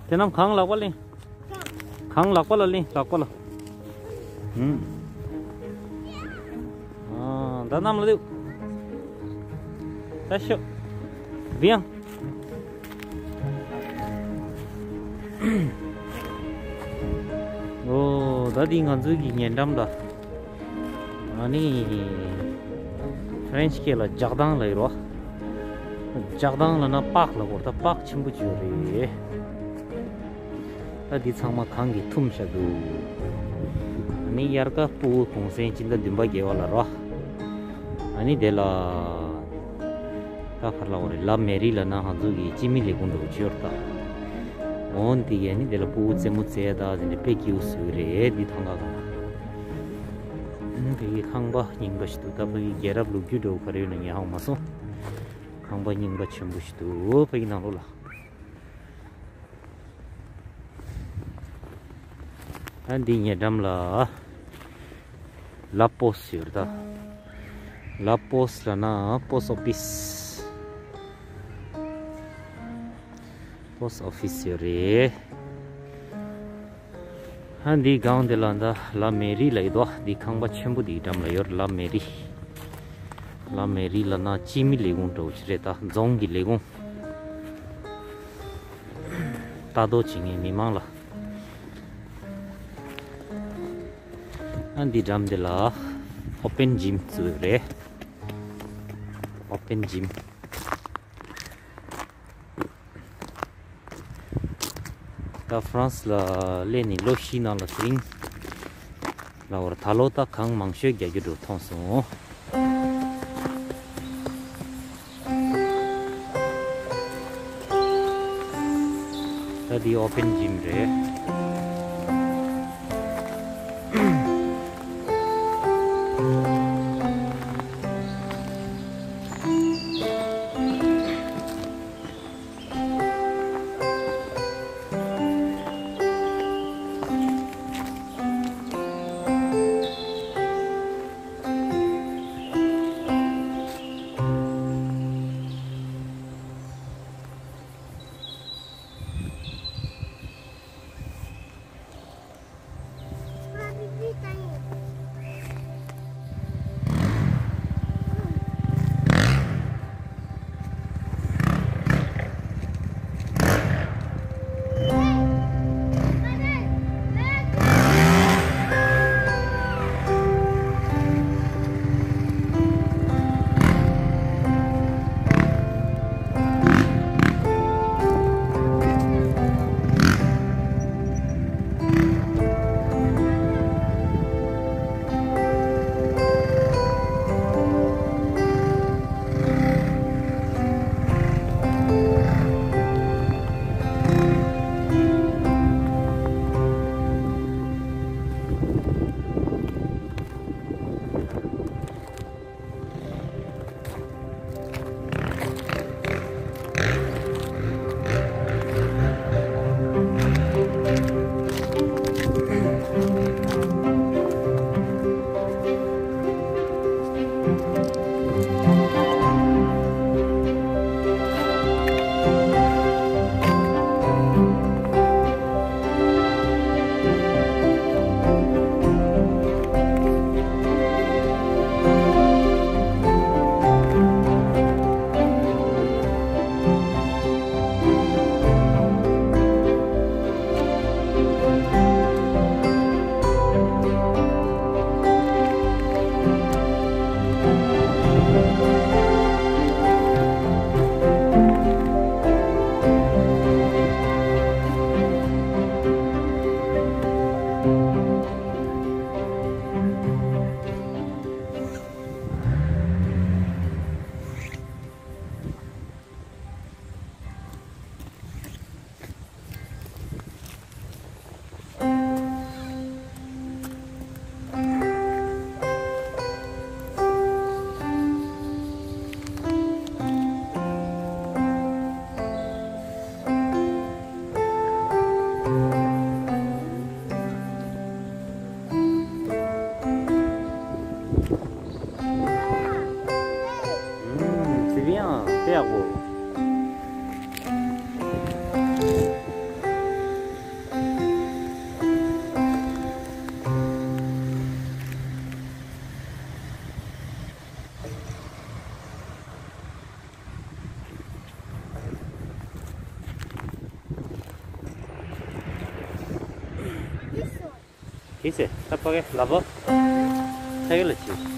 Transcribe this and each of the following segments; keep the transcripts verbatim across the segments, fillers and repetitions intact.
དེ་རྣམས་གང་ལག་པ་ལེན། གང་ལག་པ་ལ་ལེན། ལག་པ་ལ། ཨུམ། ཨ། ད་གནམ་ལ་ལྟོས། ད་ཤོག། བི་ཡང་། ཨོ། ད་འདི་ང་ཚོའི་གི་ཉེ་འགྲམ་ལ། ཨ་ནི། ཕ་རན་སི་སྐད་ལ་ལྗགས་སྡང་ལབ་ཡོད་རེད་བ། ལྗགས་སྡང་ལབ་ན་པགས་ལབ་དགོས་རེད། ད་པགས་ཆེན་པོ་ཅིག་ཡོད་རེད། ད་འདི་ཚང་མ་གངས་ཀྱིས་ཐུམ་བཞག་འདུག། ཨ་ནི་དབྱར་ཁ་ཕྲུ་གུ་གུང་སེང་སྤྱི་ཟླ་བདུན་པ་བརྒྱད་པ་ལ་རོ། ཨ་ནི་དེ་ལ། ད་ག་རེ་ལབ་དགོས་རེད། ལ་མེ་རི་ལབ་ན་ང་ཚོ་གི་སྤྱི་མི་ལས་ཁུངས་འདྲ་བོ་ཅིག་ཡོད་རེད་ད། འོ་འདི་གི་ཨ་ནི་དེ་ལ་ཕྲུ་གུ་རྩེད་མོ་རྩེ་ད་དེ་འདྲ་དཔེ་སྐྱིད་པོ་བཟོས་རེད་འདི་ཐང་ག་གང་། ཨ་ནི་ཕ་གི་ཁང་པ་རྙིང་པ་ཞིག་འདུག། ད་ཕ་གི་རྒྱལ་རབས་ལོ་རྒྱུས་འདྲ་བོ་ག་རེ་ཡོད་ན་ངས་ཧ་གོ་མ་སོང་། ཁང་པ་རྙིང་པ་ཆེན་པོ་ཞིག་འདུག་ཕ་གི་ནང་ལོགས་ལ། ཨ་འདི་ཉེ་འགྲམ་ལ་ལ་པོ་སི་ཡོད་རེད་ད། ལ་པོ་སི་ལབ་ན་པོ་སི་ཨོ་ཕི་སི། པོ་སི་ཨོ་ཕི་སི་ཡོད་རེད། ཨ་འདི་སྒང་འདི་ལ་ད་ལ་མེ་རི་ལབ་ཡོད་དོ། འདི་ཁང་པ་ཆེན་པོ་འདིའི་འགྲམ་ལ་ཡོད་རེད། ལ་མེ་རི། ལ་མེ་རི་ལབ་ན་སྤྱི་མི་ལས་ཁུངས་འདྲ་བོ་ཅིག་རེད་ད། རྫོང་གི་ལས་ཁུངས། ལྟ་རྟོག་བྱེད་མཁན་མི་མང་ལ། ཨ་འདི་འགྲམ་འདི་ལ་ཨོ་པན་ཇིམ་བཙུགས་ཡོད་རེད། ཨོ་པན་ཇིམ། ད་ཧྥ་རན་སི་ལ་སླེབས་ནས་ལོ་བཞི་ནང་ལ་དེ་རིང་ལ་བར་ད་ལོ་ད་གངས་མང་ཤོས་རྒྱག་རྒྱུ་འདྲ་བོ་མཐོང་སོང་། ད་འདི་ཨོ་པན་ཇིམ་རེད། ཨུམ། དེ་རིང་ཡང་དཔེ་ཡག་པོ། ཡིན་ཟེར། ད་ཕ་གི་ལབ་པ། ཕ་གི་ལ་བྱེད།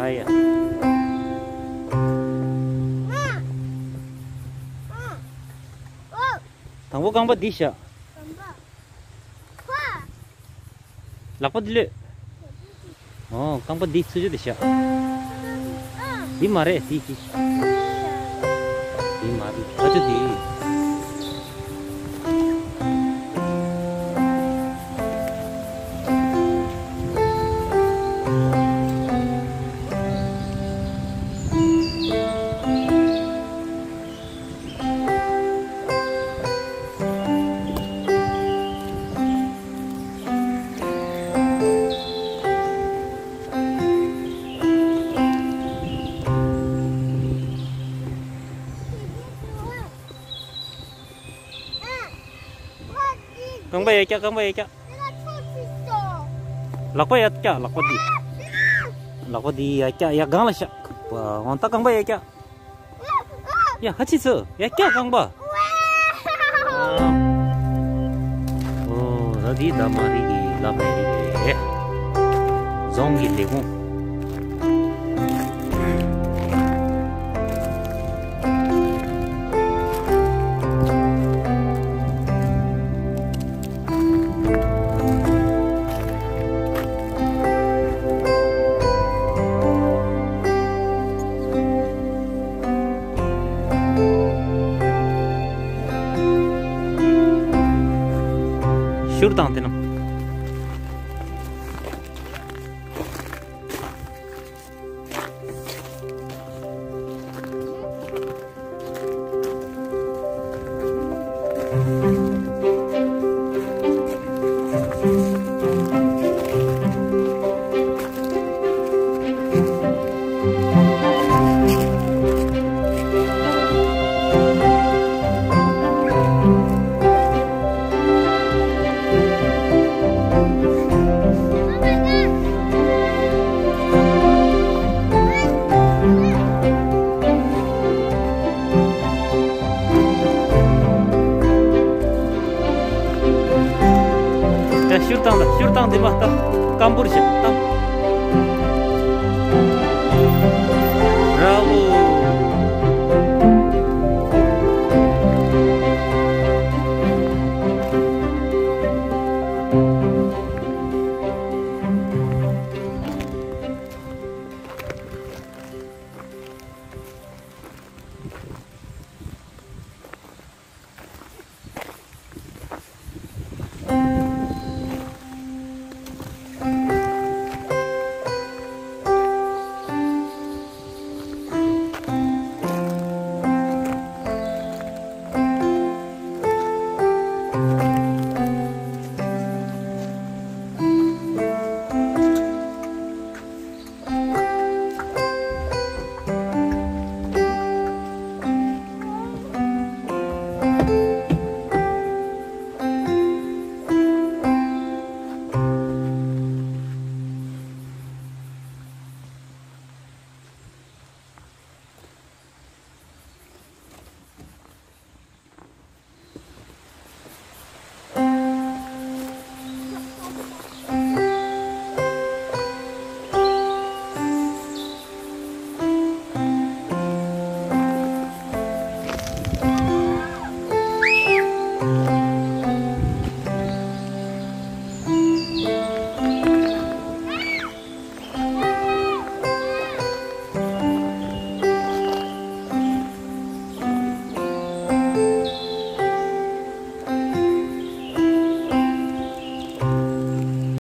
ཡ་ཡ། དང་པོ་རྐང་པ་འདི་བཞག་ལག་པ་འདི་ལོས། ཨོ། རྐང་པ་འདི་ཚུར་ཕྱོགས་དེ་བཞག་འདི་མ་རེད། འདི་འདི། འདི་མ་རེད། ཨ་ཅོ་འདི། རྐང་པ་ཡར་བཀྱག་རྐང་པ་ཡར་བཀྱག་ལག་པ་ཡར་བཀྱག་ལག་པ་འདི། ལག་པ་འདི་ཡར་བཀྱག་ཡར་སྒང་ལ་བཞག་འོང་ད་རྐང་པ་ཡར་བཀྱག་ཡ་ཧ་ཅི་ཚུ་ཡ་སྐྱ་རྐང་པ། ཨོ་ད་འདི་ད་མ་རིག་གི་ལབ་མེད་རིག་རེད། རྫོང་གི་ལས་ཁུངས། ཤུར་དང་དེ་ན། ཤུར་བཏང་ད། ཤུར་བཏང་། དེ་མ་ལྟ་སྐམ་པོར་བཞག་བཏང་། ར་ལོ།